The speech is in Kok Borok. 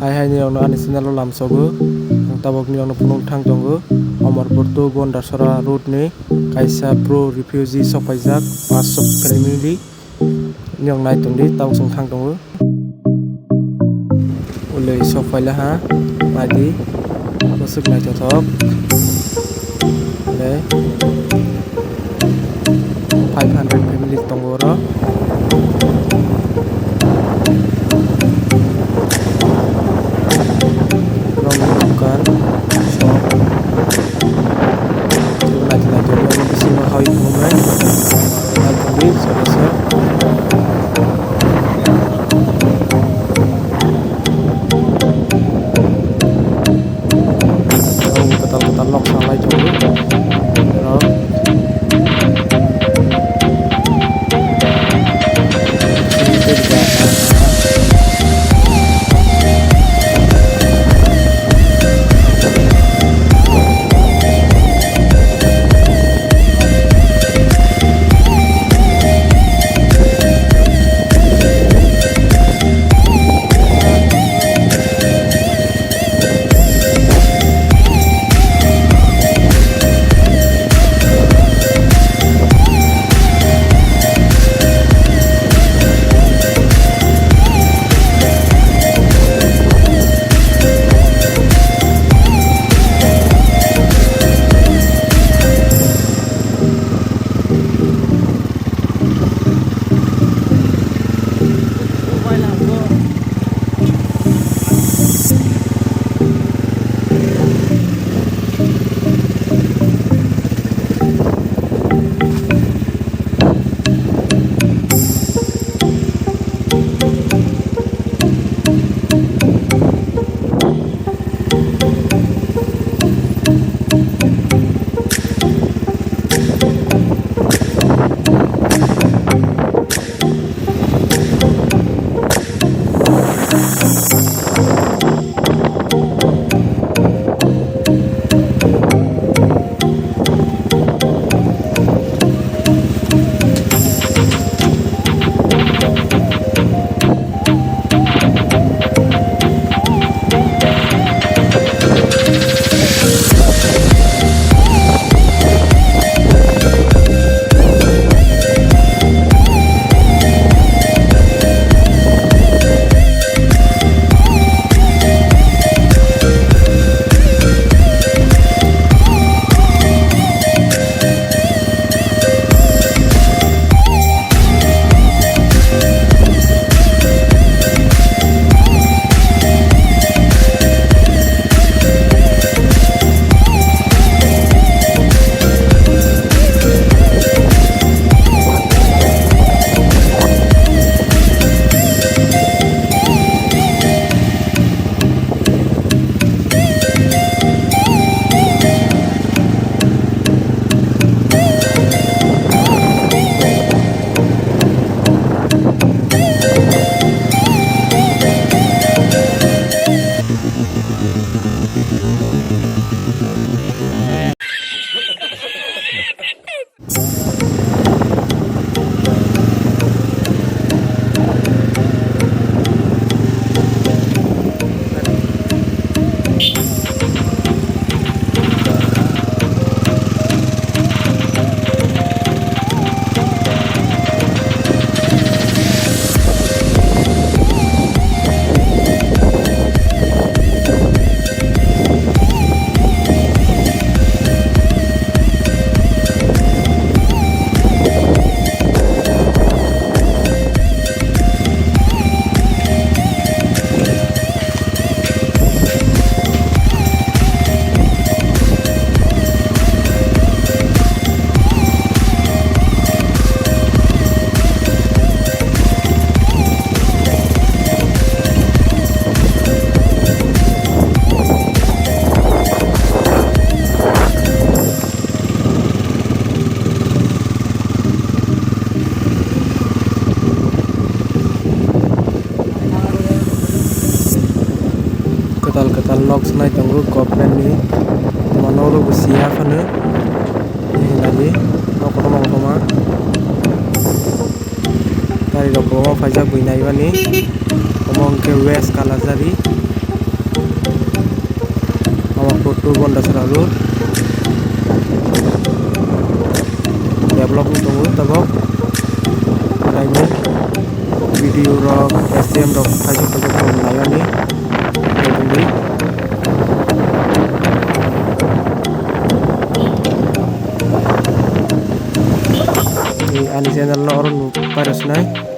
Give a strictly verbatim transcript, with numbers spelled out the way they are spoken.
Hai hai nirokno ani channel o lamsogo. Ang tabok nirokno phunuk thang tongo. Amarpur to Gondasora road ni kaisa bro refugee sok paijak, paanch sho family. Nirok nai tongdi, tabok chwng thang tongo. Ului sok paila ha, naidi. Bwswk naithothok. Ble five hundred family tongo oro. Rong dukan, shop. Naithothok, naithothok, bisingo hai phunuknai. Naithothok, sodasya. Kwtal kwtal nok salai tongo. Oro. Kwtal kwtal nok sanai tongo government ni, tongma nok rok bo siya phano, nini lagi nok kotorma kotorma. Gari rok kwbangma phaijak bui naimani. Omo hwnkhe West Kalajari. Road Bandasara road develop wng tongo tabok. Naimung video rok, S M rok, khaijak khaijak tong naiani. Ani channel no oro nuk pairok sinai.